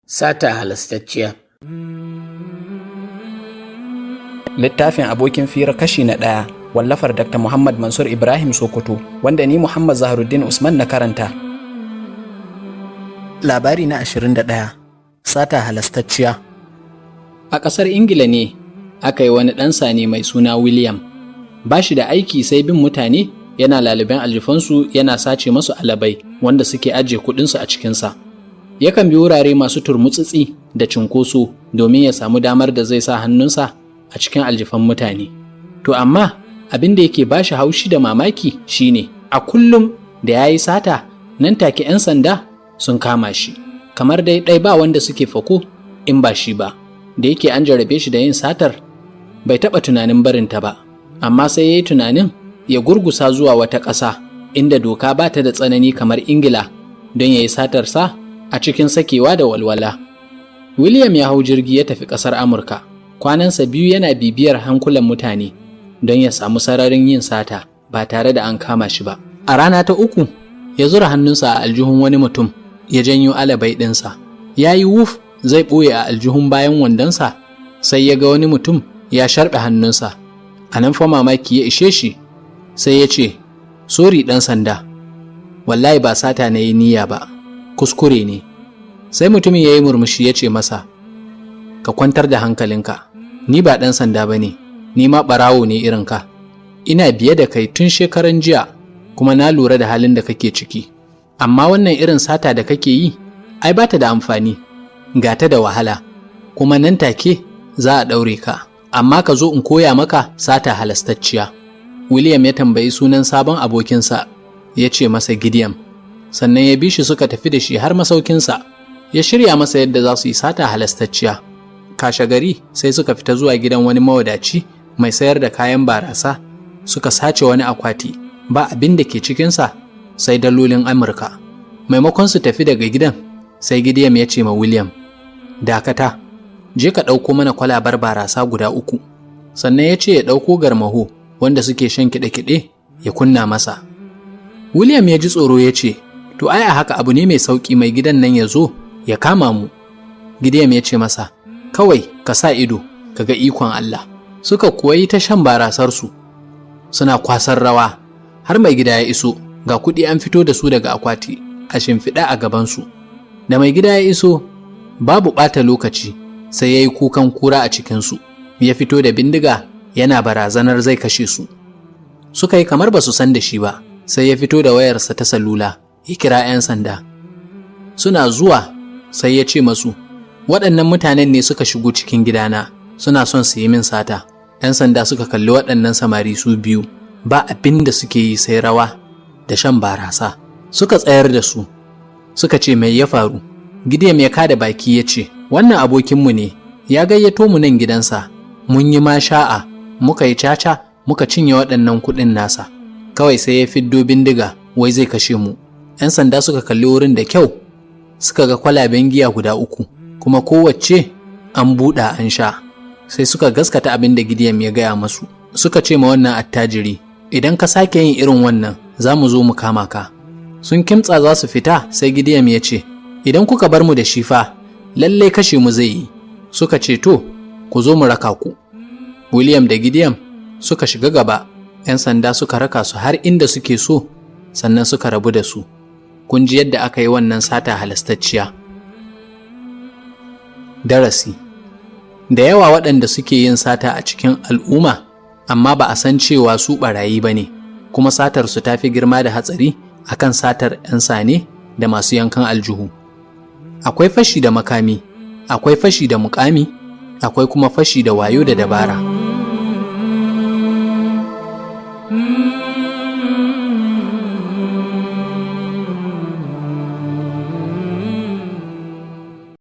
Sata halastacciya. Littafin Abokin Fira kashi na ɗaya, wallafar Dr. Muhammad Mansur Ibrahim Sokoto, wanda ni Muhammad Zaharuddin Usman na karanta. Labari na 21, Sata halastacciya. A ƙasar Ingila ne aka yi wani ɗan sane mai suna William. Ba shi da aiki sai bin mutane yana laliban aljifansu, yana sace masu alabai wanda suke ajiye kuɗinsu a cikinsa. Yakan bi wurare masu turmutsutsi da cinkoso domin ya samu damar da zai sa hannunsa a cikin aljifan mutane. To amma abin da yake ba shi haushi da mamaki shine a kullum da ya yi sata, nan take 'yan sanda sun kama shi. Kamar dai ɗai ba wanda suke fako in ba shi ba. Da yake an jarabe shi da yin satar, bai taɓa tunanin barinta ba, amma sai ya yi tunanin ya gurgusa zuwa wata ƙasa inda doka ba ta da tsanani kamar Ingila don ya yi satarsa a cikin sakewa da walwala. William ya hau jirgi ya tafi ƙasar Amurka. Kwanansa 2 yana bibiyar hankulan mutane don ya samu sararin yin sata ba tare da an kama shi ba. A rana ta uku, ya zura hannunsa a aljihun wani mutum ya janyo alabai ɗinsa. Ya yi wuf zai ɓoye a aljihun bayan wandonsa, sai ya ga wani mutum ya sharɓe hannunsa. A nan fa mamaki ya ishe shi, sai ya ce, "Sorry, ɗan sanda, wallahi ba sata na yi niyya ba, kuskure ne." Sai mutumin ya yi murmushi ya ce masa, "Ka kwantar da hankalinka, ni ba ɗan sanda ba ne, ni ma ɓarawo ne irinka. Ina biye da kai tun shekaran jiya, kuma na lura da halin da kake ciki. Amma wannan irin sata da kake yi, ai ba ta da amfani, ga ta da wahala, kuma nan take za a ɗaure ka. Amma ka zo in koya maka sata halastacciya." William ya tambayi sunan sabon abokinsa, ya ce masa Gideon. Sannan ya bi shi suka tafi da shi har masaukinsa, ya shirya masa yadda za su yi sata halastacciya. Kashe gari sai suka fita zuwa gidan wani mawadaci mai sayar da kayan barasa, suka sace wani akwati, ba abin da ke cikinsa sai dalolin Amurka. Maimakon su tafi daga gidan, sai Gideon ya ce ma William, "Dakata, je ka ɗauko mana kwalabar barasa guda 3." Sannan ya ce ya ɗauko garmaho wanda suke shan kiɗe-kiɗe ya kunna masa. William ya ji tsoro ya ce, "To ai a haka abu ne mai sauƙi mai gidan nan ya zo ya kama mu." Gideon ya ce masa, "Kawai ka sa ido ka ga ikon Allah." Suka kuwa yi ta shan barasarsu, suna kwasar rawa, har mai gida ya iso, ga kuɗi an fito da su daga akwati a shimfiɗa a gabansu. Da mai gida ya iso, babu ɓata lokaci, sai ya yi kukan kura a cikinsu, ya fito da bindiga yana barazanar zai kashe su. Suka yi kamar ba su san da shi ba, sai ya fito da wayarsa ta salula, ya kira 'yan sanda. Suna zuwa, sai ya ce masu, "Waɗannan mutanen ne suka shigo cikin gidana, suna son su yi min sata." 'Yan sanda suka kalli waɗannan samari su biyu, ba abin da suke yi sai rawa da shan barasa. Suka tsayar da su, suka ce, "Mai ya faru?" Gideon ya kada baki ya ce, "Wannan abokinmu ne, ya gayyato mu nan gidansa, mun yi masha'a, muka yi caca, muka cinye waɗannan kuɗin nasa. Kawai sai ya fiddo bindiga, wai zai kashe mu." 'Yan sanda suka kalli wurin da kyau, suka ga kwalaben giya guda 3, kuma kowace an buɗa an sha. Sai suka gaskata abin da Gideon ya gaya masu. Suka ce ma wannan attajiri, "Idan ka sake yin irin wannan, za mu zo mu kama ka." Sun kimtsa za su fita, sai Gideon ya ce, "Idan kuka bar mu da shi fa, lallai kashe mu zai yi." Suka ce, "To, ku zo mu raka ku." William da Gideon suka shiga gaba, 'yan sanda suka raka su har inda suke so, sannan suka rabu da su. Kun ji yadda aka yi wannan sata halastacciya. Darasi: da yawa waɗanda suke yin sata a cikin al'umma, amma ba a san cewa su ɓarayi ba ne, kuma satar su ta fi girma da hatsari akan satar 'yan sane da masu yankan aljihu. Akwai fashi da makami, akwai fashi da mukami, akwai kuma fashi da wayo da dabara.